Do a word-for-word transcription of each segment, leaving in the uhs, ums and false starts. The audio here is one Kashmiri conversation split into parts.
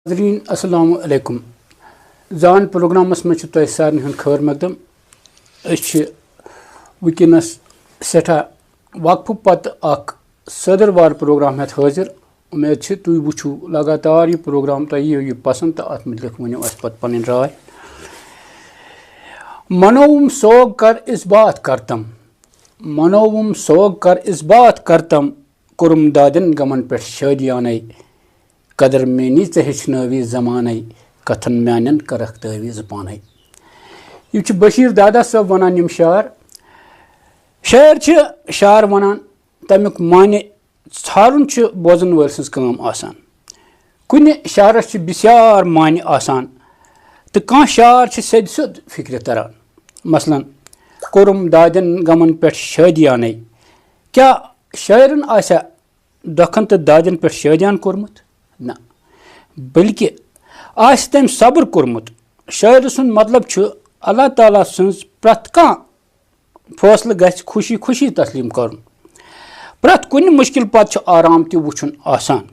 ناظریٖن، السلام علیکم۔ زان پروگرامس منٛز چھُ تۄہہِ سارنٕے ہُنٛد خٲر مقدم۔ أسۍ چھِ وٕنکیٚنس سٮ۪ٹھاہ وقفہٕ پتہٕ اکھ سٔدٕروار پروگرام ہٮ۪تھ حٲضِر۔ اُمید چھِ تُہۍ وٕچھِو لگاتار یہِ پروگرام، تۄہہِ یِیو یہِ پسنٛد تہٕ اتھ مُتعلق ؤنِو اَسہِ پتہٕ پنٕنۍ راے۔ منووُم سوگ کر اس بات کرتم، منووُم سوگ کر اس بات کرتم، کوٚرُم دادٮ۪ن غمن پٮ۪ٹھ شٲدیانَے۔ قدر میٛٲنی ژےٚ ہیٚچھنٲوی زمانَے، کتھن میٛانٮ۪ن کَرَکھ تٲویٖز پانَے۔ یِم چھِ بشیٖر دادا صٲب وَنان یِم شعر۔ شٲعر چھِ شعر وَنان، تَمیُک معنی ژھارُن چھُ بوزن وٲلۍ سٕنٛز کٲم آسان۔ کُنہِ شعرس چھِ بسیار معنی آسان تہٕ کانٛہہ شعر چھِ سیٚدِ سیوٚد فِکرِ تران۔ مثلاً، کوٚرُم دادٮ۪ن غمن پٮ۪ٹھ شٲدیانَے۔ کیٛاہ شٲعرن آسیٛا دۄکھن تہٕ دادٮ۪ن پٮ۪ٹھ شٲدیان کوٚرمُت؟ نہ، بلکہِ آسہِ تٔمۍ صبر کوٚرمُت۔ شٲعرٕ سُنٛد مطلب چھُ، اللہ تعالیٰ سٕنٛز پرٛٮ۪تھ کانٛہہ فٲصلہٕ گژھِ خوشی خوشی تسلیم کرُن۔ پرٛٮ۪تھ کُنہِ مُشکِل پتہٕ چھُ آرام تہِ وُچھُن آسان۔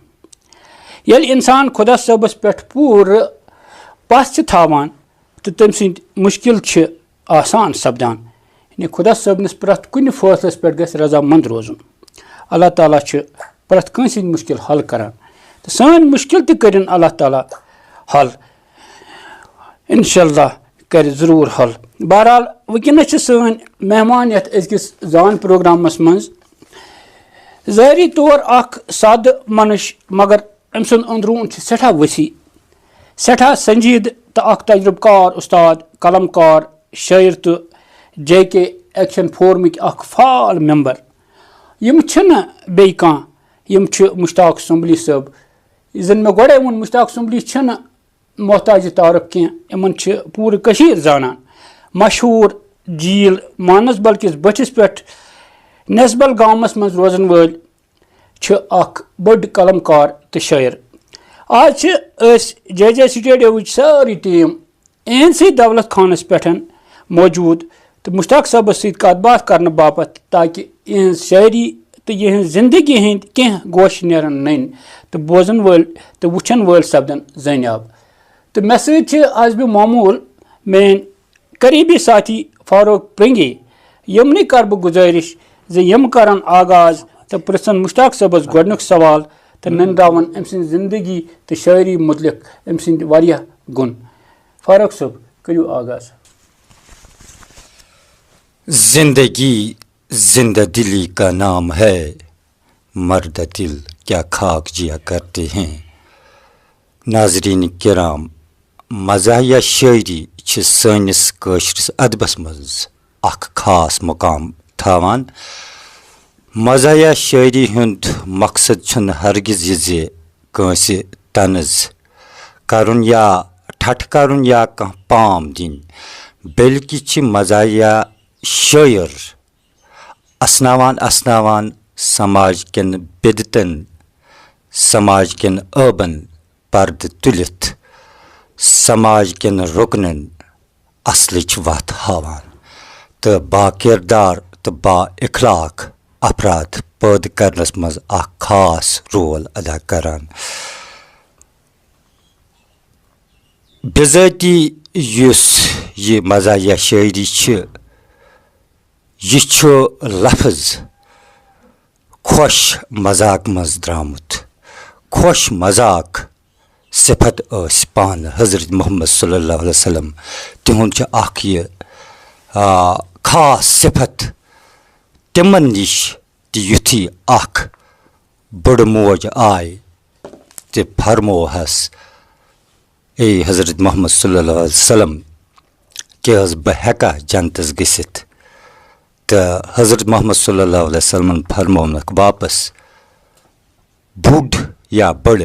ییٚلہِ انسان خۄدا صٲبس پٮ۪ٹھ پوٗرٕ پژھ چھِ تھاوان تہٕ تٔمۍ سٕنٛدۍ مُشکِل چھِ آسان سپدان، یعنی خۄدا صٲبنِس پرٛٮ۪تھ کُنہِ فٲصلس پٮ۪ٹھ گژھِ رضامند روزُن۔ اللہ تعالیٰ چھُ پرٛٮ۪تھ کٲنٛسہِ ہٕنٛدۍ مُشکِل حل کران تہٕ سٲنۍ مُشکِل تہِ کٔرِن اللہ تعالیٰ حل۔ انشاءاللہ کرِ ضروٗر حل۔ بہرحال، وٕنکیٚنس چھِ سٲنۍ مہمان یتھ أزکِس زان پروگرامس منٛز ظٲہری طور اکھ سادٕ منش، مگر أمۍ سُنٛد أنٛدروٗن چھُ سٮ۪ٹھاہ وسیع، سٮ۪ٹھاہ سنجیدٕ تہٕ اکھ تجربہٕ کار استاد، قلم کار، شٲعر تہٕ جے کے ایکشن فورمٕکۍ اکھ فعال ممبر۔ یِم چھِنہٕ بیٚیہِ کانٛہہ، یِم چھِ مشتاق سُمبلی صٲب۔ یہِ زن مےٚ گۄڈے ووٚن، مشتاق سُمبلی چھِنہٕ محتاج تعارف کینٛہہ۔ یِمن چھِ پوٗرٕ کٔشیٖر زانان۔ مشہوٗر جھیٖل مانسبل کِس بٔٹھِس پٮ۪ٹھ نٮ۪سبل گامس منٛز روزن وٲلۍ چھِ اکھ بٔڑ قلم کار تہٕ شٲعر۔ آز چھِ أسۍ جے جے سٹوڈیوٕچ سٲرٕے ٹیٖم اِہِنٛدسٕے دولت خانس پٮ۪ٹھ موجود تہٕ مشتاق صٲبس سۭتۍ کتھ باتھ کرنہٕ باپتھ، تاکہ یِہٕنٛز شٲعری تہٕ یِہٕنٛز زندگی ہٕنٛدۍ کینٛہہ گوش نیرن نٔنۍ تہٕ بوزن وٲلۍ تہٕ وٕچھن وٲلۍ سپدن زٲنیاب۔ تہٕ مےٚ سۭتۍ چھِ از بہِ معموٗل میٲنۍ قریبی ساتھی فاروق پرنگی۔ یِمنٕے کرٕ بہٕ گُزٲرِش زِ یِم کرن آغاز تہٕ پرژھن مشتاق صٲبس گۄڈنیُک سوال تہٕ نٔنراون أمۍ سٕنٛز زندگی تہٕ شٲعری متعلق أمۍ سٕنٛدۍ واریاہ گُن۔ فاروق صٲب، کٔرِو آغاز۔ زندگی زندہ دلی کا نام ہے، مردہ دل کیا خاک جیا کرتے ہیں۔ ناظرین کرام، مزاحیہ شٲعری چھِ سٲنِس کٲشرِس ادبس منٛز اکھ خاص مقام تھاوان۔ مزاحیہ شٲعری ہُنٛد مقصد چھُنہٕ ہرگز یہِ زِ کٲنٛسہِ طنز کرُن یا ٹھٹھٕ کرُن یا کانٛہہ پام دِنۍ، بلکہِ چھِ مزاحیہ شٲعر اسناوان اسناوان سماج کٮ۪ن بدعتن، سماج کٮ۪ن عٲبن پردٕ تُلِتھ سماج کٮ۪ن رُکنن اصلٕچ وتھ ہاوان تہٕ با کردار تہٕ با اخلاق افراد پٲدٕ کرنس منٛز اکھ خاص رول ادا کران۔ بذٲتی یُس یہِ مزاحیہ شٲعری چھِ، یہِ چھُ لفظ خۄش مذاق منٛز درٛامُت۔ خۄش مذاق صفت ٲسۍ پانہٕ حضرت محمد صلی اللہ علیہ وسلم۔ تِہُنٛد چھُ اکھ یہِ، آ، خاص صفت۔ تِمن نِش تہِ یُتھُے اکھ بٔڑ موج آے تہٕ فرمووہس، اے حضرت محمد صلی اللہ علیہ وسلم، کیٛاہ حظ بہٕ ہٮ۪کا جنتس گٔژھِتھ؟ تہٕ حضرت محمد صلی اللہ علیہ وسلمن فرموونکھ واپس، بوٚڑ یا بٔڑ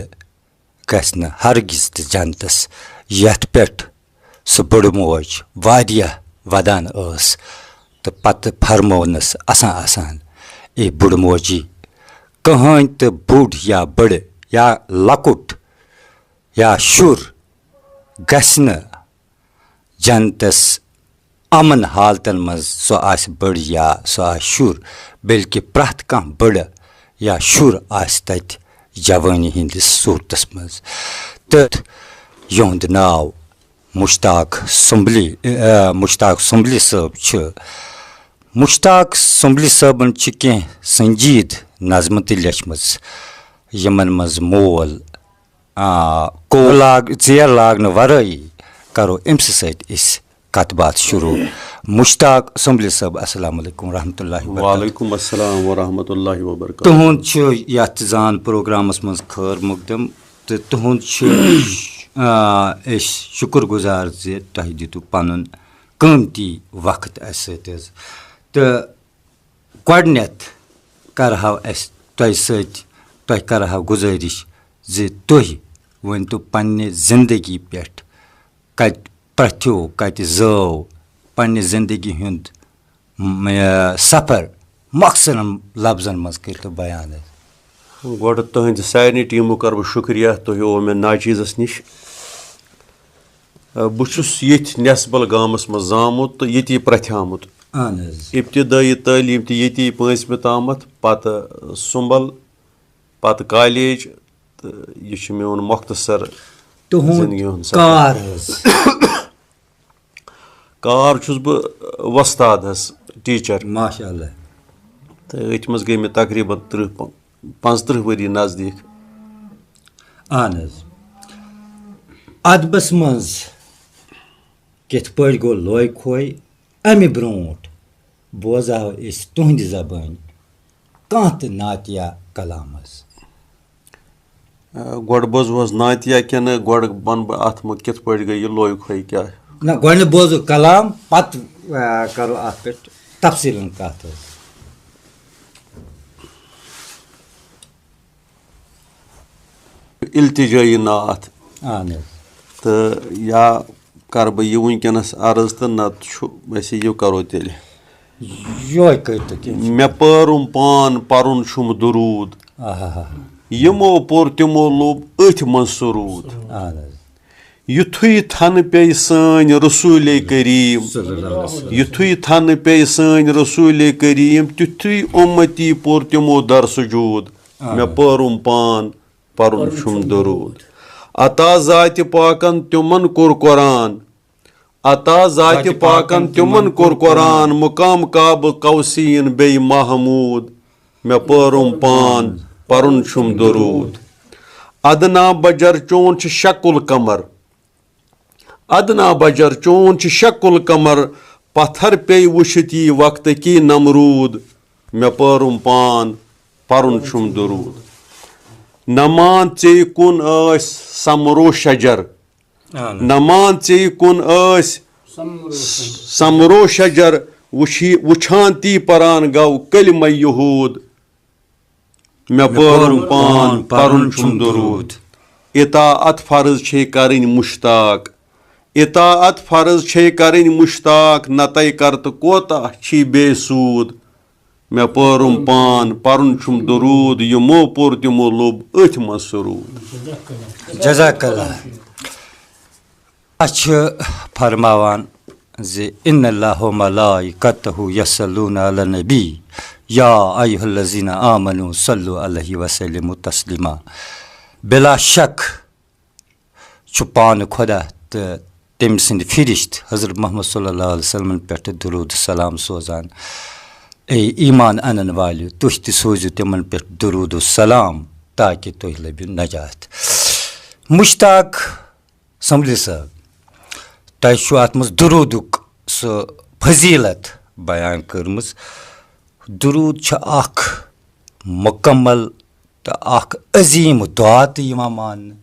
گژھِ نہٕ ہرگز تہِ جنتس، یتھ پٮ۪ٹھ سُہ بٔڑ موج واریاہ ودان ٲس۔ تہٕ پتہٕ فرموونس اسان اسان، اے بٔڑ موجی، کٕہٕنۍ تہِ بوٚڑ یا بٔڑ یا لۄکُٹ یا شُر گژھِ نہٕ جنتس امن حالتن منٛز، سُہ آسہِ بٔڑ یا سُہ آسہِ شُر، بلکہِ پرٛٮ۪تھ کانٛہہ بٔڑ یا شُر آسہِ تتہِ جوٲنی ہٕنٛدِس صوٗرتس منٛز۔ تہٕ یِہُنٛد ناو مشتاق سُمبلی، آ، مشتاق سُمبلی صٲب چھِ۔ مشتاق سُمبلی صٲبن چھِ کینٛہہ سنجیدٕ نظمہٕ تہِ لیچھمٕژ، یِمن منٛز مول، آ، کو لاگ-، ژیر لاگنہٕ ورٲیی کرو أمۍ سٕنٛدِ سۭتۍ أسۍ کتھ باتھ شروع۔ مشتاق سُمبلی صٲب، السلام علیکم ورحمۃ اللہ وبرکاتہ۔ وعلیکم السلام ورحمۃ اللہ وبرکاتہ۔ تُہُنٛد چھُ یتھ زان پروگرامس منٛز خٲر مقدم، تہٕ تُہُنٛد چھُ، آ، أسۍ شُکر گُزار زِ تۄہہِ دِتُو پنُن قۭمتی وقت اَسہِ سۭتۍ حظ۔ تہٕ گۄڈٕنٮ۪تھ کرہو اَسہِ تۄہہِ سۭتۍ، تۄہہِ کرہو گُزٲرِش زِ تُہۍ ؤنۍتو پننہِ زندگی پٮ۪ٹھ کتہِ پرٛتھیو، کتہِ زٲو، پننہِ زندگی ہُنٛد، م-، یہِ سفر مۄخصرن لفظن منٛز کٔرۍتو بیان حظ۔ گۄڈٕ تُہنٛدِ سارنٕے ٹیٖمُک کرٕ بہٕ شُکریہ، تُہۍ ہوو مےٚ ناچیزس نِش۔ بہٕ چھُس ییٚتھۍ نٮ۪سبل گامس منٛز زامُت تہٕ ییٚتی پرٛتھیومُت۔ اہن حظ۔ ابتدٲیی تعلیٖم تہِ ییٚتی پٲنٛژمہِ تامتھ، پتہٕ سُمبل، پتہٕ کالیج، تہٕ یہِ چھُ میون مۄختصر تُہُنٛد زندگی ہُنٛد سفر۔ کار حظ؟ کار چھُس بہٕ وۄستاد حظ، ٹیٖچر۔ ماشاء اللہ۔ تہٕ أتھۍ منٛز گٔے مےٚ تقریٖباً تٕرٛہ پہ-، پانٛژتٕرٛہ ؤری نزدیٖک۔ اہن حظ۔ ادبس منٛز کِتھ پٲٹھۍ گوٚو لوے کھوے؟ امہِ برونٛٹھ بوزہو أسۍ تُہنٛدِ زبٲنۍ کانٛہہ تہِ نعتیہ کلام حظ۔ آ، گۄڈٕ بوزوس نعتیہ کِنہٕ گۄڈٕ وَنہٕ بہٕ اَتھ منٛز کِتھ پٲٹھۍ گٔے یہِ لوے کھوے کیٛاہ؟ نہ، گۄڈٕنٮ۪تھ بوزو کلام، پتہٕ، آ، کرو اَتھ پٮ۪ٹھ تفصیٖلن کَتھ حظ۔ التجٲیی نعت۔ اہن حظ۔ تہٕ یا کَرٕ بہٕ یہِ وٕنکیٚنَس عرض تہٕ نَتہٕ چھُ اَسہِ یہِ کَرو تیٚلہِ۔ یۄہے کٔرۍتو کینٛہہ چھُنہٕ۔ مےٚ پٲرُم پان پَرُن چھُم دروٗد۔ آہا۔ یِمو پوٚر تِمو لوٚب أتھۍ منٛز سُہ روٗد۔ اہن حظ۔ یُتھُے تھَنہٕ پیٚیہِ سٲنۍ رسوٗلے کریٖم۔ صلی اللہ علیہ وسلم۔ یُتھُے تھَنہٕ پیٚیہِ سٲنۍ رسوٗلے کریٖم، تیُتھُے اُمتی پوٚر تِمو در سجوٗد۔ اہن۔ مےٚ پٲرُم پان پَرُن چھُم دروٗد۔ عطا ذاتِ پاکن تِمن کوٚر قرآن۔ عطا ذاتِ پاکن تِمن کوٚر قرآن، مقام کعبہٕ قوسین بیٚیہِ محموٗد۔ مےٚ پٲرُم پان، پَرُن چھُم دروٗد۔ ادنا بجر چون چھُ شکل قمر۔ ادنا بجر چون چھُ شکل قمر، پتھر پیٚیہِ وٕچھِتھ یی وقتہٕ کی نمروٗد۔ مےٚ پٲرُم پان، پَرُن چھُم دروٗد۔ نمان ژے کُن ٲسۍ سمرو شجر۔ اہن حظ۔ نمان ژے کُن ٲسۍ سمرو شجر۔ سمرو شجر وٕچھی، وٕچھان تی پران گوٚو کلمہ یہود۔ مےٚ مےٚ پٲرُم پٲرُم پان، پان، پَرُن پَرُن چھُم چھُم دروٗد۔ دروٗد۔ اطاعت فرض چھے کرٕنۍ مشتاق۔ اطاعت فرض چھے کرٕنۍ مشتاق، نتَے کر تہٕ کوتاہ چھی بے سوٗد۔ مےٚ پٲرُم پان، پَرُن چھُم دروٗد، یِمو پوٚر تِمو لوٚب أتھۍ منٛز سُہ روٗد۔ جزاک اللہ۔ اَسہِ چھِ فرماوان زِ ان اللہ و ملائکتہ یصلون علی النبی یا ایھا الذین آمنوا صلوا علیہ وسلموا تسلیما۔ بلا شک چھُ پانہٕ خۄدا تہٕ تٔمۍ سٕنٛدۍ فرشتہٕ حضرت محمد صلی اللہ علیہ وسلمن پٮ۪ٹھ درود سلام سوزان۔ اے ایمان انن والیو، تُہۍ تہِ سوٗزِو تِمن پٮ۪ٹھ درود و سلام تاکہِ تُہۍ لٔبِو نجات۔ مشتاق سمبلی صٲب، تۄہہِ چھُو اَتھ منٛز درودُک سُہ فضیلت بیان کٔرمٕژ۔ درود چھُ اکھ مکمل تہٕ اکھ عظیٖم دعا تہِ یِوان ماننہٕ۔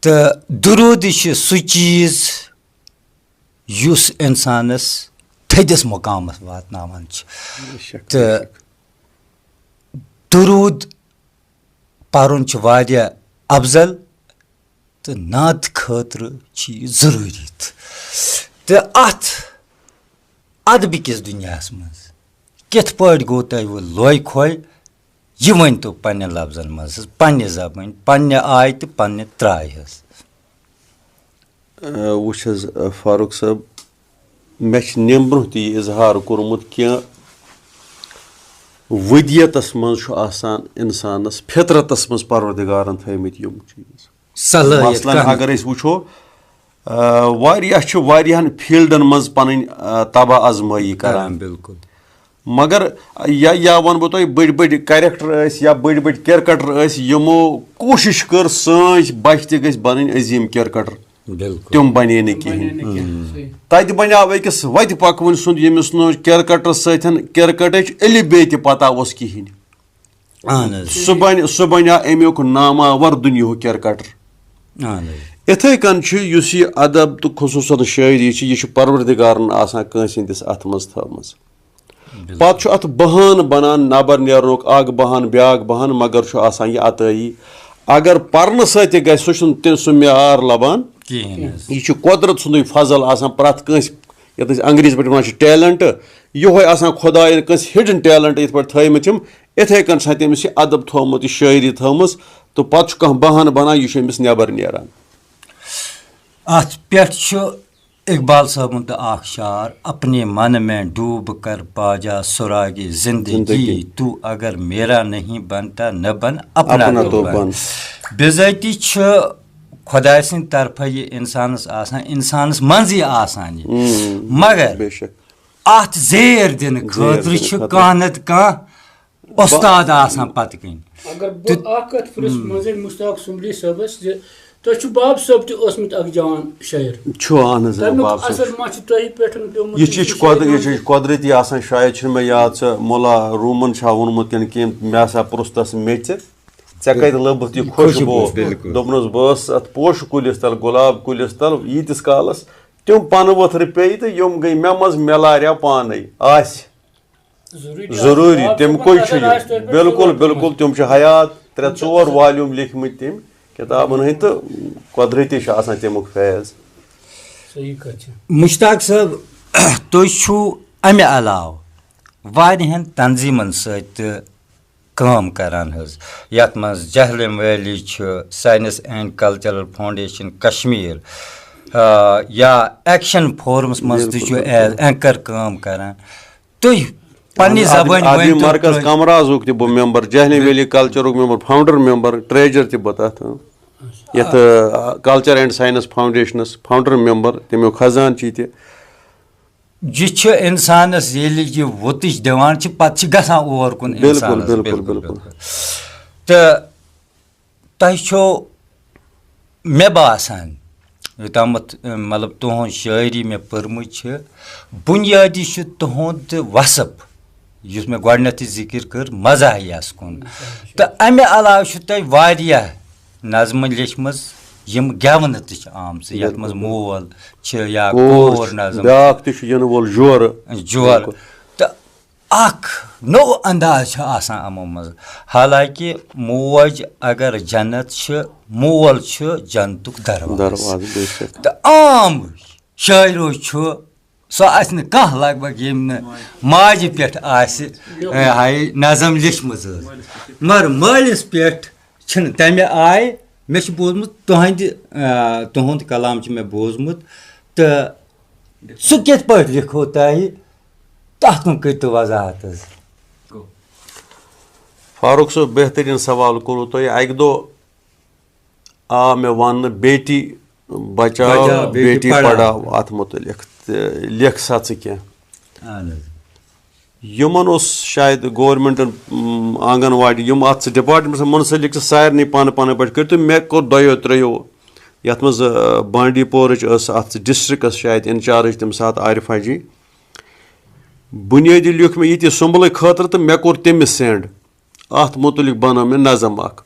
تہٕ درود چھُ سُہ چیٖز یُس اِنسانَس تھٔدِس مقامَس واتناوان چھُ۔ بے شک، تہٕ بے شک۔ درود پَرُن چھُ واریاہ افضل تہٕ نعت خٲطرٕ چھُ یہِ ضروٗری۔ تہٕ، تہٕ اَتھ ادبہٕ کِس دُنیاہَس منٛز کِتھ پٲٹھۍ گوٚو تۄہہِ وۄنۍ لوے کھوے؟ یہِ ؤنۍتو پنٛنٮ۪ن لفظن منٛز حظ، پنٛنہِ زبٲنۍ، پنٛنہِ آیہِ تہٕ پنٛنہِ ترٛایہِ حظ۔ آ، وٕچھ حظ، آ، فاروق صٲب، مےٚ چھِ نٮ۪مہِ برٛونٛہہ تہِ یہِ اظہار کوٚرمُت کہِ ودیتس منٛز چھُ آسان اِنسانس فطرتس منٛز پروردگارن تھٲومٕتۍ یِم چیٖز۔ صلٲحیت مثلاً کانٛہہ۔ اگر أسۍ وٕچھو، آ، واریاہ چھِ واریاہَن فیٖلڈَن منٛز پَنٕنۍ، آ، طبع آزمٲیی کران۔ بِلکُل۔ مگر یا یا وَنہٕ بہٕ تۄہہِ، بٔڑۍ بٔڑۍ کریکٹر ٲسۍ یا بٔڑۍ بٔڑۍ کرکٹر ٲسۍ، یِمو کوٗشِش کٔر سٲنۍ بَچہِ تہِ گٔژھۍ بَنٕنۍ عظیٖم کرکٹر۔ بِلکُل۔ تِم بَنے نہٕ کِہیٖنۍ۔ بَنے نہٕ کینٛہہ، صحیح۔ تَتہِ بَنیو أکِس وَتہِ پَکوٕنۍ سُنٛد، ییٚمِس نہٕ کرکٹس سۭتۍ کرکٹٕچ الف بے تہِ پَتہ اوس کِہیٖنۍ۔ اہن حظ۔ سُہ بَنہِ سُہ بَنیو اَمیُک ناماوَر دُنیہُک کرکٹر۔ اہن حظ۔ یِتھَے کٔنۍ چھُ یُس یہِ ادب تہٕ خصوٗصاً شٲعری چھِ، یہِ چھِ پروردگارن آسان کٲنٛسہِ ہٕنٛدِس اَتھٕ منٛز تھٲومٕژ۔ پتہٕ چھُ اَتھ بہانہٕ بنان نٮ۪بر نیرنُک، اکھ بہانہٕ، بیٛاکھ بہانہٕ، مگر چھُ آسان یہِ عطٲیی۔ اگر پرنہٕ سۭتۍ تہِ گژھِ، سُہ چھُنہٕ تہِ سُہ معیار لبان۔ کِہیٖنۍ حظ۔ یہِ چھُ قۄدرت سُنٛدُے فضل آسان پرٛٮ۪تھ کٲنٛسہِ، یَتھ أسۍ انگریزی پٲٹھۍ وَنان چھِ ٹیلنٹ، یِہوٚے آسان خۄدایَن کٲنٛسہِ ہِڈٕن ٹیلنٹ یِتھ پٲٹھۍ تھٲومٕتۍ یِم۔ یِتھَے کٔنۍ چھِ آسان تٔمِس یہِ ادب تھوٚومُت، یہِ شٲعری تھٲومٕژ، تہٕ پتہٕ چھُ کانٛہہ بہانہٕ بنان، یہِ چھُ أمِس نٮ۪بر نیران۔ اتھ پٮ۪ٹھ چھُ اقبال صٲبُن تہٕ اکھ شعر، اپنے من میں ڈوب کر پا جا سراغِ زندگی، زندگی۔ تو اگر میرا نہیں بنتا نہ بن اپنا اپنا تو تو بن۔ بن۔ بِذٲتی چھُ خۄداے سٕنٛدِ طرفہٕ یہِ انسانس آسان، انسانس منٛزٕے آسان یہِ۔ مگر بے شک۔ اتھ زیر دِنہٕ خٲطرٕ دِنہٕ چھُ خٲطرٕ۔ کانٛہہ نتہٕ کانٛہہ استاد آسان پتہٕ کِنۍ۔ اگر بہٕ اکھ کتھ پرژھٕ منٛزے مشتاق سُمبلی صٲبس زِ تۄہہِ چھُ باب صٲب تہِ اوسمُت اکھ جوان شٲعر۔ چھُ، اہن حظ، تمیُک باب صٲب۔ اثر ما چھُ تۄہہِ پٮ۪ٹھ پیومُت؟ یہِ چھِ، یہِ چھِ قۄدر-، یہِ چھِ قۄدرٔتی آسان، شاید چھُنہٕ مےٚ یاد، سُہ مُلا روٗمن چھا ووٚنمُت کِنہٕ کینٛہہ، مےٚ ہسا پرُژھ تس میٚژِ، "ژےٚ کتہِ لٔبُتھ یہِ خوشبو؟" خوشبو؟" بِلکُل۔ دوٚپنس، "بہٕ ٲسٕس اتھ پوشہٕ کُلِس تل، گۄلاب کُلِس تل، ییٖتِس کالس تِم پنہٕ ؤتھرٕ پیٚیہِ تہٕ یِم گٔے مےٚ منٛز، مےٚ لاریو پانے آسہِ۔" ضروٗری، تِم کُے چھِ یِم۔ بِلکُل، بِلکُل، تِم چھِ حیات، ترٛےٚ ژور والیوٗم لیکھمٕتۍ تٔمۍ کِتابَن ہٕنٛدۍ، تہٕ قۄدرٔتی چھُ آسان تَمیُک فیض۔ صحیح کتھ چھِ۔ مشتاق صٲب، تُہۍ چھِو اَمہِ علاوٕ واریاہَن تنظیٖمَن سۭتۍ تہِ کٲم کران حظ، یَتھ منٛز جہلم ویلی چھُ، science and cultural foundation Kashmir, آ، یا ایکشن فورمس منٛز تہِ چھُ ایز اینکر کٲم کران۔ تُہۍ پننہِ زبٲنۍ ادبی ؤنۍ تو مرکز تُہۍ۔ کمرازُک تہِ بہٕ ممبر، جہلم ویلی کلچرُک ممبر، فاؤنڈر ممبر، ٹریجر تہِ بہٕ تتھ، اۭں۔ یتھ، آ، culture and science foundations founder member, تمیُک خزانچی تہِ۔ یہِ چھُ انسانس ییٚلہِ یہِ وُتٕج دِوان چھِ، پتہٕ چھِ گژھان اور کُن بِلکُل، انسانس۔ بِلکُل، بِلکُل، بِلکُل۔ بِلکُل۔ تہٕ تۄہہِ چھو، مےٚ باسان، یوٚتامَتھ، مطلب، تُہٕنٛز شٲعری مےٚ پٔرمٕژ چھِ، بُنیٲدی چھُ تُہُنٛد وصف، یُس مےٚ گۄڈٕنٮ۪تھٕے ذِکِر کٔر، مزاحیَس کُن۔ تہٕ اَمہِ علاوٕ چھُ تۄہہِ واریاہ نظمہٕ لیچھمٕژ، یِم گٮ۪ونہٕ تہِ چھِ آمژٕ، یَتھ منٛز مول چھِ یا کور نظم چھِ۔ بیٛاکھ تہِ چھُ یِنہٕ وول جورٕ۔ جورٕ۔ تہٕ اکھ نوٚو انداز چھُ آسان یِمو منٛز۔ حالانکہ موج اگر جنت چھِ، مول چھُ جنتُک دروازٕ۔ دروازٕ، بے شک۔ تہٕ عام شٲعرو چھُ سُہ آسہِ نہٕ کانٛہہ لگ بگ ییٚمۍ نہٕ ماجہِ پٮ۪ٹھ آسہِ، اے، ہاے نظم لیچھمٕژ ٲس۔ مگر مٲلِس پٮ۪ٹھ چھِنہٕ تَمہِ آیہِ۔ مےٚ چھُ بوٗزمُت تُہنٛدِ، آ، تُہُنٛد کلام چھُ مےٚ بوٗزمُت، تہٕ سُہ کِتھ پٲٹھۍ لیکھو تۄہہِ؟ تَتھ کُن کٔرۍ تو وضاحت حظ۔ فاروق صٲب، بہتریٖن سوال کوٚروٕ تۄہہِ۔ اَکہِ دۄہ آو مےٚ وننہٕ، "بیٹی بچاو، بچاو، بیٹی بیٹی پڑھاو۔" پڑھاو" اتھ متعلق تہٕ لیکھ سا ژٕ کینٛہہ۔ اہن حظ۔ یِمن اوس شاید گورمنٹن، م، آنگن واڑی، یِم اتھ ڈپارٹمنٹس منسلک چھِ، سارنٕے پانہٕ پانہٕ پٲٹھۍ کٔرِتھ۔ تہٕ مےٚ کوٚر دۄیو ترٛیٚیو، یتھ منٛز، آ، بانڈی پورٕچ ٲس، اتھ ڈسٹرکٹس شاید انچارج تمہِ ساتہٕ عارفہ جی۔ بنیٲدی لیوٚکھ مےٚ یہِ تہِ سُمبلہٕ خٲطرٕ تہٕ مےٚ کوٚر تٔمِس سینڈ۔ اتھ متعلق بنٲو مےٚ نظم اکھ۔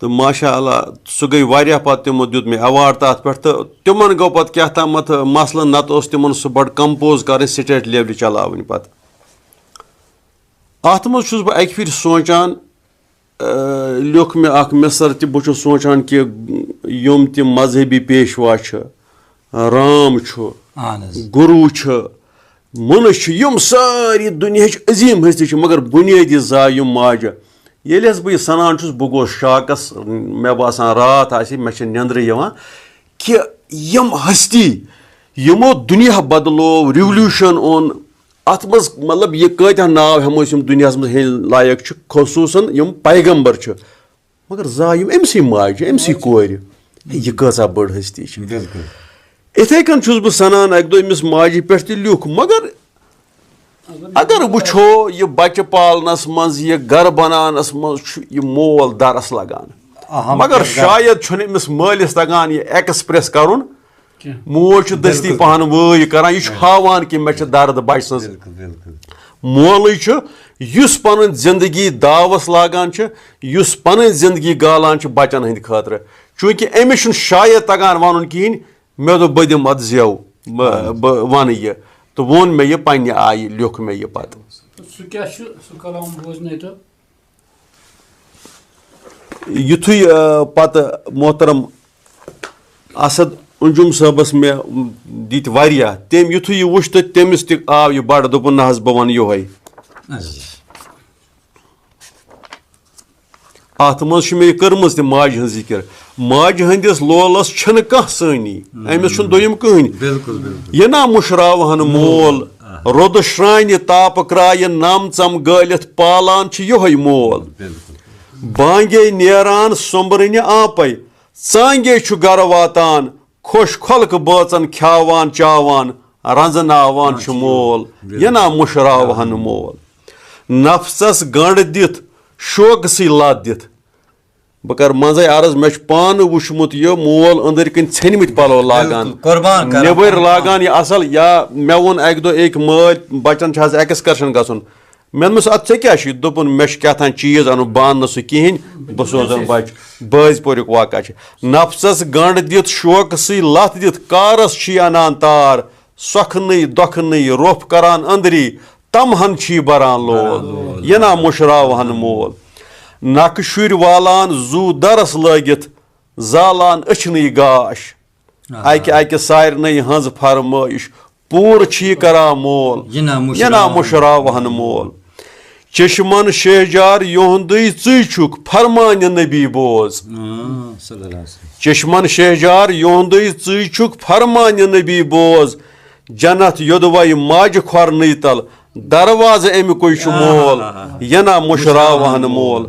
تہٕ ماشاء اللہ، سُہ گٔے واریاہ پتہٕ، تِمو دیُت مےٚ ایوارڈ تَتھ پٮ۪ٹھ۔ تہٕ تِمن گوٚو پتہٕ کیٛاہ تامَتھ مسلہٕ، نتہٕ اوس تِمن سُہ بڑٕ کمپوز کرٕنۍ، سٹیٹ لیولہِ چلاوٕنۍ پتہٕ۔ اتھ منٛز چھُس بہٕ اکہِ پھِرِ سونٛچان، آ، لیوٚکھ مےٚ اکھ مِصر تہِ، بہٕ چھُس سونٛچان کہِ یِم تہِ مذہبی پیشوا چھِ، رام چھُ، اہن حظ۔ گروٗ چھُ، مُنش چھُ، یِم سٲری دُنیاہٕچ عظیٖم ہستی چھِ، مگر بُنیٲدی زاے یِم ماجہِ۔ ییٚلہِ حظ بہٕ یہِ سَنان چھُس، بہٕ گوس شاکَس، مےٚ باسان راتھ آسہِ، مےٚ چھِ نیٚنٛدرٕ یِوان، کہِ یِم ہستی، یِمو دُنیا بدلو، ریولوشن اوٚن، اَتھ منٛز، مطلب، یہِ کۭتیٛاہ ناو ہٮ۪مو أسۍ، یِم دُنیاہَس منٛز ہیٚنۍ لایق چھِ، خصوٗصاً یِم پیغمبر چھِ۔ مگر زاے یِم أمۍ سٕے ماجہِ، أمۍ سٕے کورِ۔ ہے، یہِ کۭژاہ بٔڑ ہستی چھِ۔ بِلکُل۔ یِتھَے کٔنۍ چھُس بہٕ سَنان، اَکہِ دۄہ أمِس ماجہِ پٮ۪ٹھ تہِ لیوٗکھ، مگر اگر وٕچھو، یہِ بَچہٕ پالنَس منٛز، یہِ گَرٕ بَناونَس منٛز چھُ یہِ مول دَرَس لَگان۔ اہم مگر کردار۔ شاید چھُنہٕ أمِس مٲلِس تَگان یہِ ایکسپریس کَرُن۔ کینٛہہ۔ موج چھُ دٔستی بِلکُل۔ پَہَن وٲے کَران، یہِ چھُ ہاوان کہِ مےٚ چھِ دَرد بَچہٕ سٕنٛز۔ بِلکُل، بِلکُل۔ مولٕے چھُ، یُس پَنٕنۍ زِندگی داوَس لاگان چھُ، یُس پَنٕنۍ زِندگی گالان چھُ بَچَن ہٕنٛدِ خٲطرٕ۔ چوٗنٛکہِ أمِس چھُنہٕ شاید تَگان وَنُن کِہیٖنۍ، مےٚ دوٚپ بہٕ دِمہٕ اَتھ زٮ۪و، بہٕ بہٕ وَنہٕ یہِ۔ تہٕ ووٚن مےٚ یہِ پنٛنہِ آیہِ، لیوٚکھ مےٚ یہِ پَتہٕ۔ تہٕ سُہ کیٛاہ چھُ سُہ کلام بوزنٲیتو؟ یُتھُے، آ، پَتہٕ محترم اسد انجم صٲبَس مےٚ دِتۍ واریاہ، تٔمۍ یُتھُے یہِ وُچھ تہٕ تٔمِس تہِ آو یہِ بَڑٕ، دوٚپُن، نہ حظ، بہٕ وَنہٕ یِہوٚے۔ اچھا۔ اَتھ منٛز چھِ مےٚ یہِ کٔرمٕژ تہِ ماجہِ ہٕنٛز ذِکِر۔ ماجہِ ہٕنٛدِس لولَس چھَنہٕ کانٛہہ سٲنی، أمِس چھُنہٕ دوٚیِم کٕہٕنۍ۔ بِلکُل، بِلکُل۔ یہِ نا مُشراوہَن مول، رۄدٕ شرٛانہِ تاپہٕ کرٛایہِ نَم ژَم گٲلِتھ پالان چھِ یِہوٚے مول۔ بِلکُل۔ بانگے نیران سۄمبرٕنہِ آنپے، ژانگے چھُ گرٕ واتان، خۄش خۄلقہٕ بٲژن کھیاوان چاوان، رنزناوان چھُ مول، یہِ نا مُشراوہن مول۔ نفژس گنڈ دِتھ، شوقہٕ سٕے لت دِتھ۔ بہٕ کرٕ منٛزے عرض، مےٚ چھُ پانہٕ وُچھمُت یہِ مول أنٛدٕرۍ کِنۍ ژھیٚنمٕتۍ پلو لاگان، بِلکُل، قربان کران۔ نیبٕرۍ لاگان یہِ اصل۔ یا مےٚ ووٚن اکہِ دۄہ أکۍ مٲلۍ، بچن چھِ آز ایکسکرشن گژھُن۔ مےٚ دوٚپمَس، اَدٕ ژےٚ کیٛاہ چھُے؟ دوٚپُن، مےٚ چھُ کیٛاہ تام چیٖز اَنُن، بہٕ اَنہٕ نہٕ سُہ کِہیٖنۍ، بہٕ سوزَن بَچہٕ۔ بٲزۍ پورِک واقعہ چھِ۔ نفژَس گنٛڈ دِتھ، شوقہٕ سٕے لَتھ دِتھ، کارَس چھی اَنان تار، سۄکھنٕے دۄکھنٕے روٚف کَران أنٛدری، تَمہَن چھی بَران لول، یہِ نا مُشراوہَن مول۔ نَکھٕ شُرۍ والان زُو دَرَس لٲگِتھ، زالان أچھنٕے گاش۔ اکہِ اکہِ سارنٕے ہٕنٛز فرمٲیش پوٗرٕ چھی کران مول، یہِ نا مُشراوہن۔ یہِ نا مُشراوہن مول۔ چشمن شہجار یُہُنٛدُے ژٕے چھُکھ فرمانہِ نبی بوز۔ آ، صلی اللہ علیہ وسلم۔ چشمن شہجار یُہُنٛدُے ژٕے چھُکھ فرمانہِ نبی بوز۔ جنت یوٚدوَے ماجہِ کھۄرنٕے تل، دروازٕ اَمہِ کُے چھُ مول، یہِ نا مُشراوہن مول۔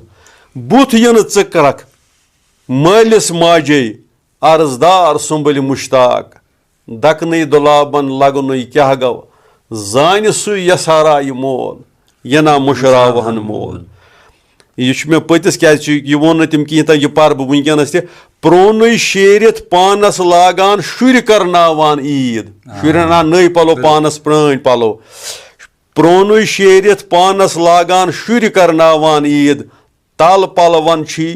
بُتھ یِنہٕ ژٕ کرکھ مٲلِس ماجے، عرضدار سُمبٕلۍ مُشتاق۔ دکنٕے دُلابن لگنُے کیاہ گوٚو، زانہِ سُے یسارا یہِ مول، یہِ نا مُشراوہن مول۔ یہِ چھُ مےٚ پٔتِس، کیازِ چھُ یہِ ووٚن نہٕ تٔمۍ کِہیٖنۍ تہٕ یہِ پَرٕ بہٕ وٕنکیٚنَس تہِ۔ پرٛونُے شیٖرِتھ پانَس لاگان شُرۍ کرناوان عیٖد۔ شُرٮ۪ن اَنان نٔے پَلو، پانَس پرٛٲنۍ پَلو۔ پرٛونُے شیٖرِتھ پانَس لاگان شُرۍ کرناوان عیٖد۔ تل پلون چھی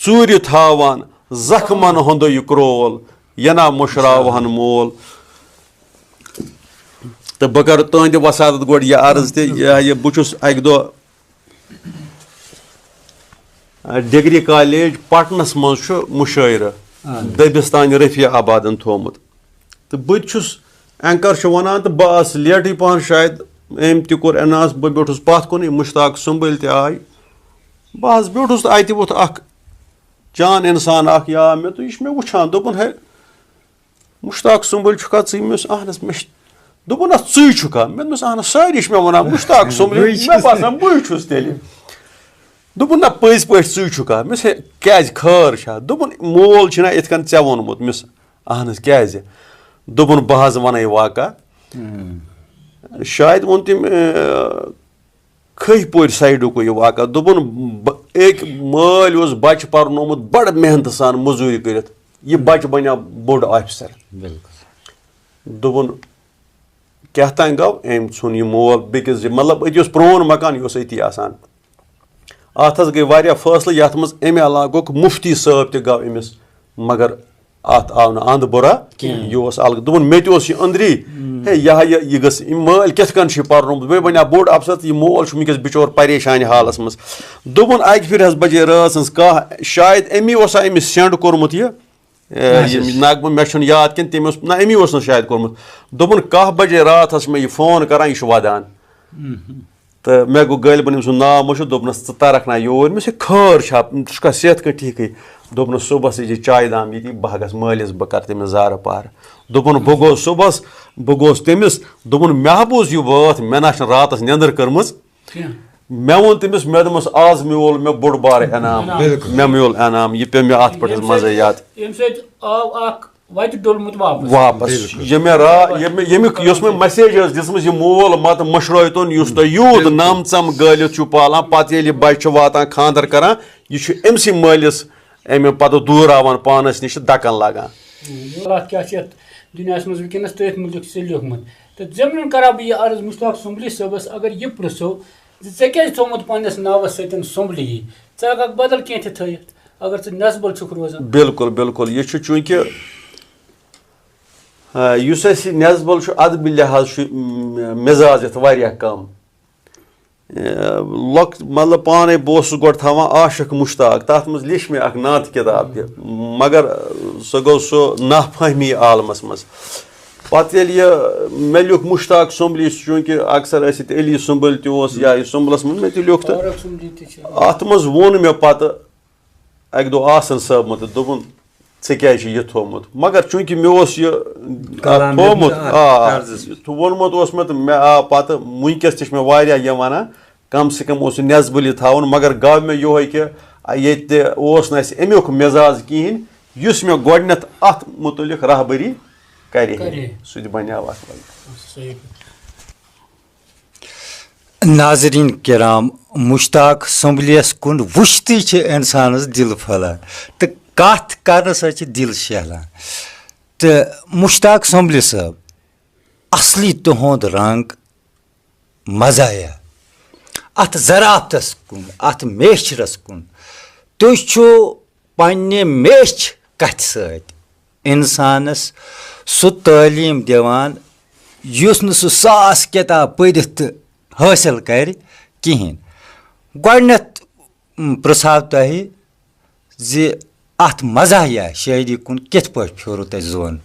ژوٗرِ تھاوان، زخمن ہُنٛدُے کرول، یہِ نا مُشراوہن مول۔ تہٕ بہٕ کرٕ تُہنٛدِ وساطت گۄڈٕ یہِ عرض تہِ، یہِ ہا یہِ بہٕ چھُس اکہِ دۄہ، آ، ڈگری کالج پٹنس منٛز چھُ مُشٲعرٕ دٔبِستانہِ رفیع آبادن تھوٚومُت۔ تہٕ بہٕ تہِ چھُس، اینکر چھُ وَنان، تہٕ بہٕ آس لیٹٕے پَہَن شاید، أمۍ تہِ کوٚر announce، بہٕ بیوٗٹھُس پَتھ کُنٕے، مُشتاق سُمبٕلۍ تہِ آے۔ بہٕ حظ بیوٗٹھُس تہٕ اَتہِ ووٚتھ اَکھ جان اِنسان اَکھ، یا مےٚ تہٕ یہِ چھُ مےٚ وٕچھان، دوٚپُن، ہے، مُشتاق سُمبٕلۍ چھُکھا ژٕے؟ مےٚ اوس، اَہن حظ، مےٚ چھِ، دوٚپُن، نہ، ژٕے چھُکھا؟ مےٚ دوٚپمَس، اَہن حظ، سٲری چھِ مےٚ وَنان، مُشتاق سُمبٕلۍ، مےٚ باسان، بٕے چھُس تیٚلہِ۔ دوٚپُن، نہ، پٔزۍ پٲٹھۍ ژٕے چھُکھا؟ مےٚ دوٚپمَس، ہے، کیٛازِ، خٲر چھا؟ دوٚپُن، مول چھُنا یِتھ کٔنۍ ژےٚ ووٚنمُت؟ مےٚ دوٚپمَس، اہن حظ، کیٛازِ؟ دوٚپُن، بہٕ حظ وَنَے واقعہ۔ شاید ووٚن تٔمۍ، اۭں، کھٔہۍ پورِ سایڈُکُے یہِ واقعہ۔ دوٚپُن، بہٕ، أکۍ مٲلۍ اوس بَچہٕ پَرنومُت بَڑٕ محنتہٕ سان مٔزوٗرِ کٔرِتھ۔ یہِ بَچہٕ بَنیو بوٚڑ آفیسر۔ بِلکُل۔ دوٚپُن، کیٛاہ تام گوٚو، أمۍ ژھُن یہِ مول بیٚکِس جایہِ۔ مطلب، أتی اوس پرٛون مکان، یہِ اوس أتی آسان۔ اَتھ حظ گٔے واریاہ فٲصلہٕ، یَتھ منٛز اَمہِ علاقُک مُفتی صٲب تہِ گوٚو أمِس، مگر اَتھ آو نہٕ اَنٛد بُرا کینٛہہ۔ یہِ اوس الگ۔ دوٚپُن، مےٚ تہِ اوس یہِ أنٛدری، ہے، یہِ ہا یہِ، یہِ گٔژھ، یہِ مٲلۍ کِتھ کٔنۍ چھُ یہِ پَرنومُت؟ بیٚیہِ بَنیٛاو بوٚڑ اَفسَر تہٕ یہِ مول چھُ وٕنۍکٮ۪س بِچور پریشانہِ حالَس منٛز۔ دوٚپُن، اَکہِ پھِرِ حظ بَجے رٲژ ہٕنٛز کاہ، شاید أمی اوسا أمِس سٮ۪نٛڈ کوٚرمُت یہِ، اے، اچھا۔ یہِ نغمہٕ، مےٚ چھُنہٕ یاد کِنہٕ تٔمۍ اوس، نہ، أمی اوس نہٕ شاید کوٚرمُت۔ دوٚپُن، کاہ بجے راتھ حظ چھُ مےٚ یہِ فون کران، یہِ چھُ ودان۔ تہٕ مےٚ گوٚو غٲلبن أمۍ سُنٛد ناو مٔشِتھ، دوٚپنَس، ژٕ ترکھ نا یوٗرۍ؟ مےٚ چھُ خٲر چھا، ژٕ چھُکھا صحت کٔنۍ ٹھیٖکٕے؟ دوٚپنَس، صُبحَس یی زِ چایہِ دام ییٚتی، بہٕ ہا گژھٕ مٲلِس، بہٕ کرٕ تٔمِس زارٕ پار۔ دوٚپُن، بہٕ گوٚوُس صُبحَس، بہٕ گوٚوُس تٔمِس، دوٚپُن، مےٚ ہا بوٗز یہِ وٲتھ، مےٚ نہ چھُنہٕ راتَس نیٚنٛدٕر کٔرمٕژ۔ کینٛہہ۔ مےٚ ووٚن تٔمِس، مےٚ دوٚپمَس، آز میول مےٚ بوٚڑ بارٕ انعام۔ بالکل۔ مےٚ میول انعام، یہِ پیوٚو مےٚ اتھ پٮ۪ٹھ ییٚمہِ منٛزے سۭتۍ یاد۔ ییٚمہِ سۭتۍ آو اکھ وتہِ ڈوٚلمُت واپس۔ واپس۔ بالکل۔ یہِ مےٚ را-، یہِ مےٚ، ییٚمیُک، یۄس مےٚ مسیج ٲس دِژمٕژ، یہِ مول مت مٔشرٲوتون، یُس تۄہہِ یوٗت بالکل۔ نم ژم گٲلِتھ چھُو پالان، پتہٕ ییٚلہِ یہِ بچہِ چھُ واتان خانٛدر کران، یہِ چھُ أمسٕے مٲلِس امہِ پتہٕ دوٗراوان پانس نِش تہٕ دکن لگان۔ حالات کیٛاہ چھِ یَتھ دُنیاہَس منٛز وٕنکیٚنَس تٔتھۍ مُتعلِق چھِ لیوٗکھمُت۔ تہٕ ضِمنَن کَرٕ ہا بہٕ یہِ عرض مُشتاق سُمبلی صٲبَس، اگر یہِ پرٛژھو زِ ژےٚ کیٛازِ تھوٚومُت پنٛنِس ناوَس سۭتۍ سُمبلی؟ ژٕ ہٮ۪کَکھ بدل کینٛہہ تہِ تھٲیِتھ، اگر ژٕ نٮ۪صبل چھُکھ روزان۔ بالکل، بالکل۔ یہِ چھُ چوٗنٛکہِ، آ، یُس اَسہِ یہِ نٮ۪صبل چھُ، ادبی لحاظ چھُ، م، مِزاز یَتھ واریاہ کم۔ لۄک-، مطلب، پانے بہٕ اوسُس گۄڈٕ تھاوان عاشق مشتاق، تتھ منٛز لیچھ مےٚ اکھ نعت کتاب تہِ، مگر سۄ گوٚو سُہ نافہمی عالمس منٛز۔ پتہٕ ییٚلہِ یہِ مےٚ لیوٗکھ مشتاق سُمبلی، چوٗنٛکہِ اکثر ٲسۍ ییٚتہِ علی سُمبل تہِ اوس یا یہِ سُمبلس منٛز مےٚ تہِ لیوٗکھ، تہٕ فاروق سُمبلی تہِ چھِ۔ اتھ منٛز ووٚن مےٚ پتہٕ اکہِ دۄہ آسن صٲبن تہٕ دوٚپُن، "ژےٚ کیٛازِ چھُ یہِ تھوٚومُت؟" مگر چوٗنٛکہِ مےٚ اوس یہِ، کلام اَتھ تھوٚومُت، ییٚتہِ آ، آ، طرزس یہِ تھو-، ووٚنمُت اوس مےٚ تہٕ مےٚ آو پتہٕ، وٕنکیٚس تہِ چھِ مےٚ واریاہ یِم ونان، کم سے کم اوس یہِ نٮ۪صبلی تھاوُن، مگر گوٚو مےٚ یِہوٚے کہِ، آ، ییٚتہِ تہِ اوس نہٕ اَسہِ اَمیُک مزاج کِہیٖنۍ، یُس مےٚ گۄڈٕنٮ۪تھ اَتھ مُتعلق رہبری کرِ ہے۔ کرِ ہے۔ سُہ تہِ بنیٛاو اَتھ منٛز۔ صحیح۔ ناظرین کرام، مشتاق سُمبلِیَس کُن وٕچھتٕے چھِ اِنسانَس دِل پھۄلان تہٕ کَتھ کَرنہٕ سۭتۍ چھِ دِل شیہلان۔ تہٕ مشتاق سُمبلی صٲب، اَصلی تُہُنٛد رنٛگ مزاحیہ، اَتھ ظرافتَس کُن، اَتھ میچھرَس کُن۔ تُہۍ چھِو پننہِ میچھ کتھِ سۭتۍ انسانس سُہ تعلیٖم دِوان، یُس نہٕ سُہ ساس کِتاب پٔرِتھ تہٕ حٲصِل کرِ کِہیٖنۍ۔ گۄڈٕنٮ۪تھ، م، پرٛژھاو تۄہہِ زِ اتھ مزاحیہ شٲعری کُن کِتھ پٲٹھۍ پھیوٗرُو تۄہہِ زون؟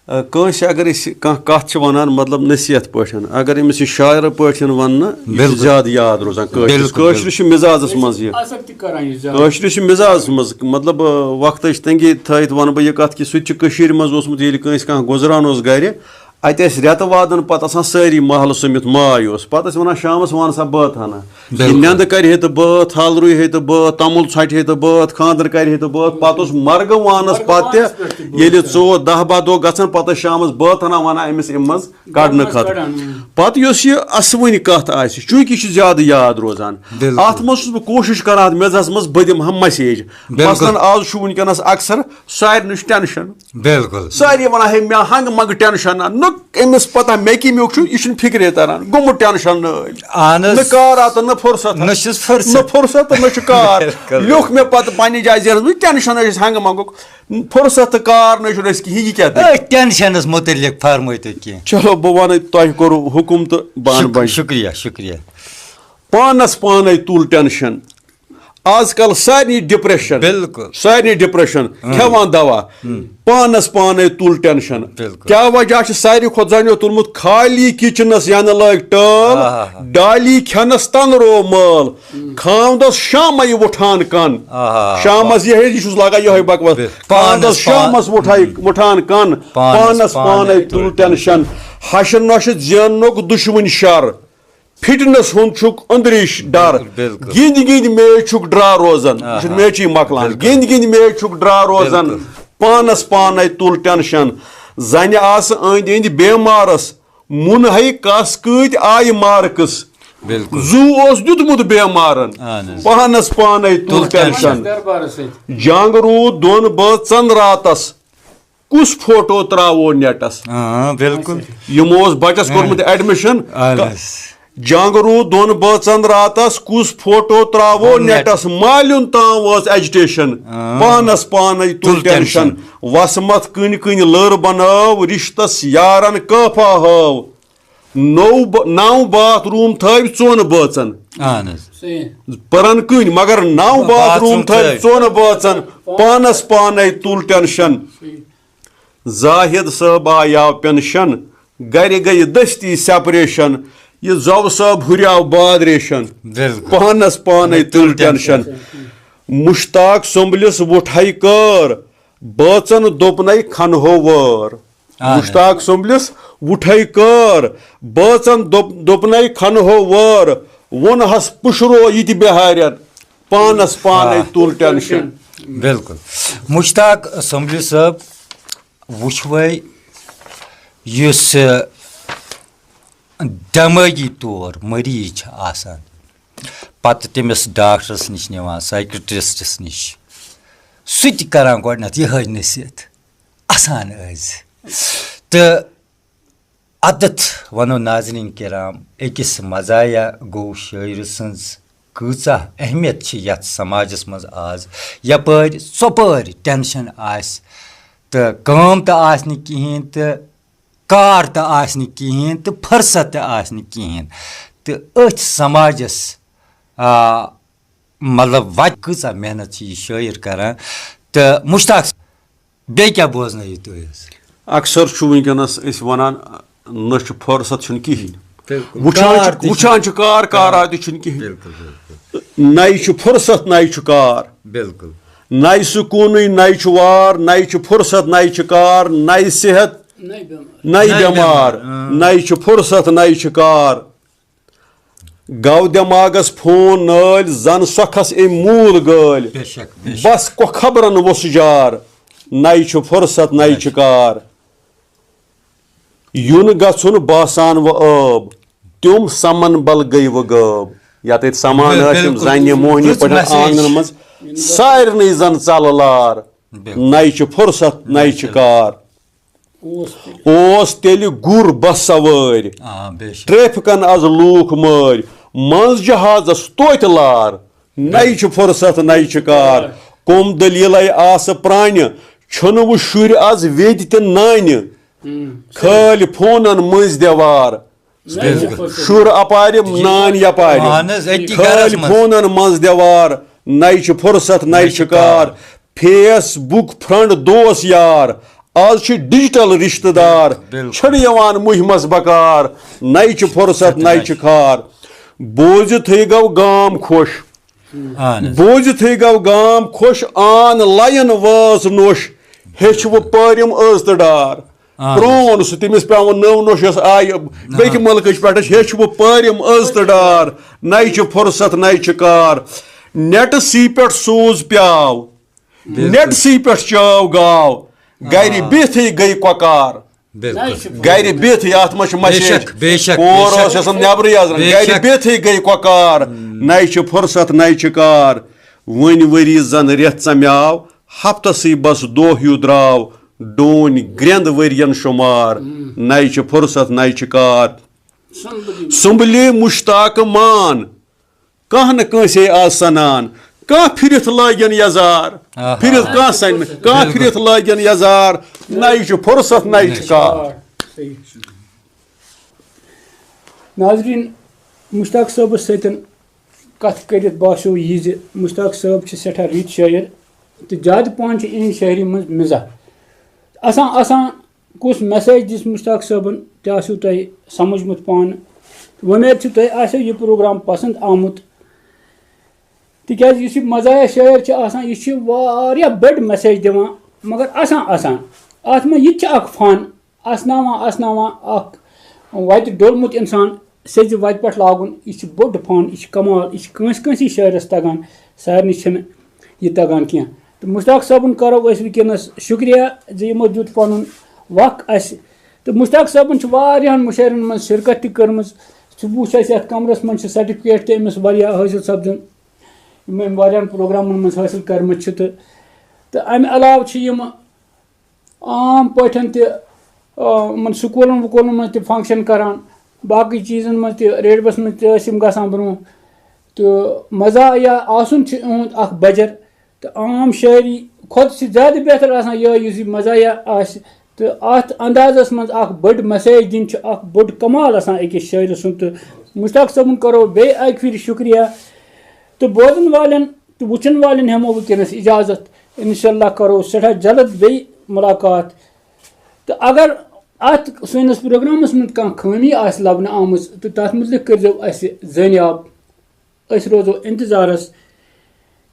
آ، کٲنٛسہِ اگر أسۍ کانٛہہ کتھ چھِ ونان، مطلب نصیحت پٲٹھۍ، اگر أمِس یہِ شاعرٕ پٲٹھۍ وننہٕ، یہِ چھُ بِلکُل۔ زیادٕ یاد روزان۔ کٲشرِس، بِلکُل، کٲشرِس بِلکُل۔ چھُ مِزازس منٛز یہِ۔ اثر تہِ کران یہِ زیادٕ۔ کٲشرِس چھُ مِزازس منٛز، مطلب، آ، وقتٕچ تنگی تھٲوِتھ ونہٕ بہٕ یہِ کتھ کہِ سُہ تہِ چھُ کٔشیٖرِ منٛز اوسمُت، ییٚلہِ کٲنٛسہِ کانٛہہ گُزران اوس گرِ، اتہِ ٲسۍ رٮ۪تہٕ وادن پتہٕ آسان سٲری محلہٕ سٔمِتھ ماے اوس۔ پتہٕ ٲسۍ ونان، "شامس وَن سا بٲتھ ہنا۔" یہِ بِلکُل۔ نٮ۪نٛدٕ کرِ ہے تہٕ بٲتھ، تھل رُوِ ہے تہٕ بٲتھ، توٚمُل ژھٹہِ ہے تہٕ بٲتھ، خانٛدر کرِ ہے تہٕ بٲتھ۔ پتہٕ اوس مرگہٕ وانس مرگہٕ پتہٕ تہِ، وانس پٮ۪ٹھ تہِ بٲتھ ییٚلہِ کران۔ ژور دَہ باہ دۄہ گژھن، پتہٕ ٲسۍ شامس بٲتھ ہنا ونان أمِس اَمہِ منٛز کڑنہٕ منٛز خٲطرٕ۔ کڑان، اۭں۔ پتہٕ یۄس یہِ اسوٕنۍ کتھ آسہِ، چوٗنٛکہِ یہِ چھِ زیادٕ یاد روزان، بِلکُل۔ اتھ منٛز چھُس بہٕ کوٗشش کران، اتھ مِزاحس منٛز بہٕ دِمہٕ ہا مسیج۔ بِلکُل۔ مثلاً، آز چھُ وٕنکیٚنس اکثر سارنٕے چھُ ٹینشن۔ بِلکُل۔ سٲری ونان، "ہے، مےٚ ہنٛگہٕ منٛگہٕ ٹینشن نا۔" نہٕ أمِس پتہ مےٚ کمیُک چھُ، یہِ چھُنہٕ فکرے تران۔ گوٚمُت ٹینشن نٲلۍ۔ اہن حظ۔ نہٕ کار آو تہٕ نہٕ فرصت۔ نہ چھُس فرصت۔ نہ فرصت تہٕ نہ چھُ کار۔ بِلکُل۔ لیوٚکھ مےٚ پتہٕ پننہِ جایہِ ذہنس منٛز، ٹینشن ٲسۍ ہنٛگہٕ منٛگُک، فرصت تہٕ کار نہ چھُنہٕ اَسہِ کِہیٖنۍ، یہِ کیٛاہ دٔلیٖل؟ أتھۍ ٹینشنس مُتعلق فرمٲیتو کینٛہہ۔ چلو، بہٕ ونہٕ، تۄہہِ کوٚروٕ حُکُم تہٕ بہٕ انہٕ شُک-، بچہِ۔ شُکریہ، شُکریہ۔ پانس پانے تُل ٹینشن۔ آز کل سارنٕے ڈپریشن۔ بِلکُل۔ سارنٕے ڈپریشن۔ ہم۔ کھٮ۪وان دوا۔ ہم۔ پانس پانے تُل ٹینشن۔ بِلکُل۔ کیٛاہ وجہ چھُ ساروی کھۄتہٕ زنیو تُلمُت؟ خالی کچنس ینہٕ لٲگۍ ٹٲل۔ آہا۔ ڈالی کھٮ۪نس تنرو مٲل۔ ہم۔ خامدس شامے وُٹھان کن۔ آہا۔ شامس یِہے، یہِ چھُس لاگان یِہے بکواس۔ بِل-، خامدس پانس پان-، شامس وُٹھے، ہم۔ وُٹھان کن۔ پانس پانس پانے پانے تُل تُل ٹینشن۔ ٹینشن۔ ہشہِ نۄشہِ زیننُک دُشوٕنۍ شر۔ فٹنس ہُنٛد چھُکھ أنٛدرِش ڈر۔ بِلکُل، بِلکُل۔ گِنٛدۍ گِنٛدۍ میچ چھُکھ ڈرا روزان۔ یہِ چھُنہٕ آہا۔ میچی مۄکلان۔ بِلکُل۔ گِنٛدۍ گِنٛدۍ میچ چھُکھ ڈرا روزان۔ بِلکُل۔ پانس پانے تُل ٹینشن۔ زنہِ آسہٕ أنٛدۍ أنٛدۍ بیمارس۔ مُنہے کس کۭتۍ آیہِ مارکس۔ بِلکُل۔ زُو اوس دیُتمُت بیمارن۔ اہن حظ۔ پانس پانے تُل تُل ٹینشن۔ ٹینشن۔ دربارس سۭتۍ۔ جنگ روٗد دۄن بٲژن راتس۔ کُس فوٹو تراوو نیٹس؟ آ، بِلکُل۔ یِمو اوس بچس کوٚرمُت ایڈمِشن۔ اہن حظ۔ جنگ روٗد دۄن بٲژن راتس، کُس فوٹو تراوو نیٹس؟ نیٹس۔ مالیُن تام وٲژ ایجٹیشن۔ آ۔ پانس پانے تُل تُل ٹینشن۔ ٹینشن۔ وسمت کٕنۍ کٕنۍ لٔر بنٲو، رشتس یارن قٲفا ہٲو۔ نو ب-، نو باتھ روٗم تھٲوۍ ژۄن بٲژن۔ اہن حظ۔ صحیح۔ پرن کٕنۍ، مگر نو باتھ باتھ روٗم روٗم تھٲوۍ تھٲوۍ۔ ژۄن بٲژن۔ پانس پانے تُل ٹینشن۔ صحیح۔ زاہد صٲب آیاو پینشن، گرِ گٔیہِ دٔستی سیپریشن، یہِ زو صٲب ہُریاو بادریشن۔ بِلکُل۔ پانس پانے تُل تُل ٹینشن۔ ٹینشن۔ مشتاق سُمبلِس وُٹھے کٲر، بٲژن دوٚپنے کھنہو وٲر۔ اہن۔ مشتاق سُمبلِس وُٹھے کٲر، بٲژن دوٚپ-، دوٚپنے کھنہو وٲر۔ ووٚنہَس پُشرو یہِ تہِ بِہارٮ۪ن، پانَس پانے آ۔ تُل ٹینشن۔ بِلکُل۔ مشتاق سمبلی صٲب، وٕچھوے، یُس، ٲ، دٮ۪مٲغی طور مریض چھُ آسان، پتہٕ تٔمِس ڈاکٹرس نِش نِوان، سایکٹرسٹس نِش، سُہ تہِ کران گۄڈٕنٮ۪تھ یِہوٚے نصیحت، "اَسان ٲسۍ زِ۔" تہٕ اتٮ۪تھ ونو ناظرین کرام، أکِس مزاحیہ گو شٲعرٕ سٕنٛز کۭژاہ اہمیت چھِ یتھ سماجس منٛز آز، یپٲرۍ ژۄپٲرۍ ٹینشن آسہِ تہٕ کٲم تہِ آسہِ نہٕ کِہیٖنۍ تہٕ کار تہِ آسہِ نہٕ کِہیٖنۍ تہٕ فرصت تہِ آسہِ نہٕ کِہیٖنۍ۔ تہٕ أتھۍ سماجس، آ، مطلب، وتہِ کۭژاہ محنت چھِ یہِ شٲعر کران۔ تہٕ مشتاق، بیٚیہِ کیٛاہ بوزنٲیِو تُہۍ حظ؟ اکثر چھُ وٕنکیٚنس أسۍ ونان، نہ چھُ فرصت، چھُنہٕ کِہیٖنۍ۔ بِلکُل۔ وٕچھان کار چھُ تہِ چھُ۔ وٕچھان چھُ کار، کارا تہِ چھُنہٕ کِہیٖنۍ۔ بِلکُل، بِلکُل۔ نَے چھُ فرصت، نَے چھُ کار۔ بِلکُل۔ نَے سکوٗنٕے، نَے چھُ وار، نَے چھُ فرصت، نَے چھُ کار، نَے صحت، نَے نَے بٮ۪مار۔ بٮ۪مار، اۭں۔ نَے چھُ فرصت، نَے چھُ کار۔ گو دٮ۪ماغس فون نٲلۍ، زن سۄکھس أمۍ موٗل گٲلۍ۔ بے شک، بے شک۔ بس کۄ خبرن ووٚس جار، نَے چھُ فرصت، نَے چھُ کار۔ یُن گژھُن باسان وۄنۍ عٲب، تِم سمن بل گٔے وۄنۍ غٲب۔ یتھ أتھۍ سمان بِل-، ٲسۍ یِم بِلکُل۔ زنہِ موہنی رٕژ پٲٹھۍ message۔ آنگنن منٛز، سارنٕے زن ژلہٕ لار۔ بِلکُل۔ نَے چھُ فرصت، نَے چھُ کار۔ اوس تیٚلہِ۔ اوس تیٚلہِ گُر بس سوٲرۍ۔ آ، بے شک۔ ٹریفکن از لوٗکھ مٲرۍ۔ منٛز جہازس توتہِ لار۔ نَے چھُ فرصت، نَے چھُ کار۔ کۄم دٔلیٖلے آسہٕ پرٛانہِ۔ چھُنہٕ وۄنۍ شُرۍ از ویدِ تہِ نانہِ۔ کھٲلۍ فونن مٔنٛزۍ دیوار۔ بِلکُل۔ شُر اپارِ، نانۍ یپارِ۔ اہن حظ، أتی گرس کھٲلۍ منٛز۔ فونن منٛز دیوار۔ نَے چھُ فرصت، نَے چھُ کار۔ فیس بُک فرنڈ دوس یار۔ آز چھِ ڈیجیٹل رشتہٕ دار۔ بِلکُل۔ چھِنہٕ یِوان مُہمس بکار۔ نَے چھُ فرصت، نَے چھُ کار۔ بوٗزِتھٕے گوٚو گام خۄش۔ اہن حظ۔ بوٗزِتھٕے گوٚو گام خۄش، آن لاین وٲژ نوٚش۔ ہیٚچھ وۄنۍ پٲرِم عٲز تہٕ ڈار۔ اہن حظ۔ پرٛون سُہ، تٔمِس پٮ۪وان نٔو نوٚش یۄس آیہِ بیٚکہِ مُلکٕچ پٮ۪ٹھ، ہیٚچھ وۄنۍ پٲرِم عٲز تہٕ ڈار۔ نَے چھِ فرصت، نَے چھِ کار۔ نیٹ سی پٮ۪ٹھ سوٗز پیاو، بِلکُل۔ نیٹ سی پٮ۪ٹھ چاو گاو۔ گرِ آ۔ بِہتھٕے گٔے کۄکار۔ بِلکُل۔ گرِ بِہتھٕے، اتھ منٛز چھِ بے message۔ شک، بے شک، کور بے شک۔ اوس آسان نیبرٕے آسان۔ بے گرِ شک۔ بِہتھٕے گٔے کۄکار۔ نَے چھِ فرصت، نَے چھِ کار۔ وۄنۍ ؤری زن رٮ۪تھ ژمیاو، ہفتسٕے بس دۄہ ہیوٗ درٛاو۔ ڈوٗنۍ گرٛٮ۪نٛد ؤرین شُمار۔ نَے چھِ فرصت، نَے چھِ کار۔ سُمبلی مشتاق مان۔ کانٛہہ نہٕ کٲنٛسے آز سنان، کانٛہہ پھِرِتھ لٲگِن یزار۔ آہا۔ پھِرِتھ کانٛہہ سنہِ نہٕ، کانٛہہ بِلکُل۔ پھِرِتھ لٲگِن یزار۔ نَے چھُ فرصت، نَے چھُ کار۔ ناظرین، مشتاق صٲبس سۭتۍ کتھ کٔرِتھ باسیو یہِ زِ مشتاق صٲب چھِ سٮ۪ٹھاہ رٕتۍ شٲعر تہٕ زیادٕ پہن چھِ یِہنٛزِ شٲعری منٛز مزاح۔ اسان اسان کُس message دِژ مشتاق صٲبن، تہِ آسیو تۄہہِ سمجھمُت پانہٕ۔ وۄمید چھِ تۄہہِ آسیو یہِ program پسند آمُت، تِکیازِ یُس یہِ مزاحیہ شٲعر چھِ آسان، یہِ چھِ واریاہ بٔڑ message دِوان، مگر آسان آسان۔ اتھ منٛز یہِ تہِ چھِ اکھ fun، اسناوان اسناوان اکھ وتہِ ڈوٚلمُت انسان سیٚزِ وتہِ پٮ۪ٹھ لاگُن، یہِ چھِ بوٚڑ fun، یہِ چھِ کمال، یہِ چھِ کٲنٛسہِ کٲنٛسی شٲعرس تگان، سارنٕے چھِنہٕ یہِ تگان کینٛہہ۔ تہٕ مشتاق صٲبُن کرو أسۍ وٕنکیٚنس شُکریہ زِ یِمو دیُت پنُن وق اسہِ۔ تہٕ مشتاق صٲبُن چھِ واریاہن مُشٲعرن منٛز شرکت تہِ کٔرمٕژ۔ سُہ وٕچھ اَسہِ یَتھ کمرس منٛز چھِ certificate تہِ أمِس واریاہ حٲصِل سپدٕنۍ، یِم أمۍ واریاہن پروگرامن منٛز حٲصِل کٔرمٕتۍ چھِ۔ تہٕ تہٕ امہِ علاوٕ چھِ یِم عام پٲٹھۍ تہِ، آ، یِمن سکوٗلن وکوٗلن منٛز تہِ function کران، باقٕے چیٖزن منٛز تہِ، ریڈیوس منٛز تہِ ٲسۍ یِم گژھان برونٛہہ۔ تہٕ مزاحیہ آسُن چھُ یِہُنٛد اکھ بجر۔ تہٕ عام شٲعری کھۄتہٕ چھِ زیادٕ بہتر آسان یِہوٚے یُس یہِ مزاحیہ آسہِ۔ تہٕ اتھ اندازس منٛز اکھ بٔڑ message دِنۍ چھِ اکھ بوٚڑ کمال آسان أکِس شٲعرٕ سُنٛد۔ تہٕ مشتاق صٲبُن کرو بیٚیہِ اکہِ پھِرِ شُکریہ۔ تہٕ بوزن والٮ۪ن تہٕ وٕچھن والٮ۪ن ہٮ۪مو وٕنکیٚنس اجازت۔ انشاءاللہ کرو سٮ۪ٹھاہ جلد بیٚیہِ ملاقات۔ تہٕ اگر اتھ سٲنِس پروگرامس منٛز کانٛہہ خٲمی آسہِ لبنہٕ آمٕژ تہٕ تتھ مُتعلق کٔرۍزیو اسہِ زٲنیاب۔ أسۍ روزو انتظارس۔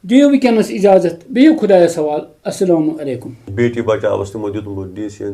دِیِو وٕنکیٚنس اجازت، بِہِو خۄدایس حوال۔ السلام علیکم۔ بیٹی بچاوس تِمو دیُتمُت ڈی سی یَن۔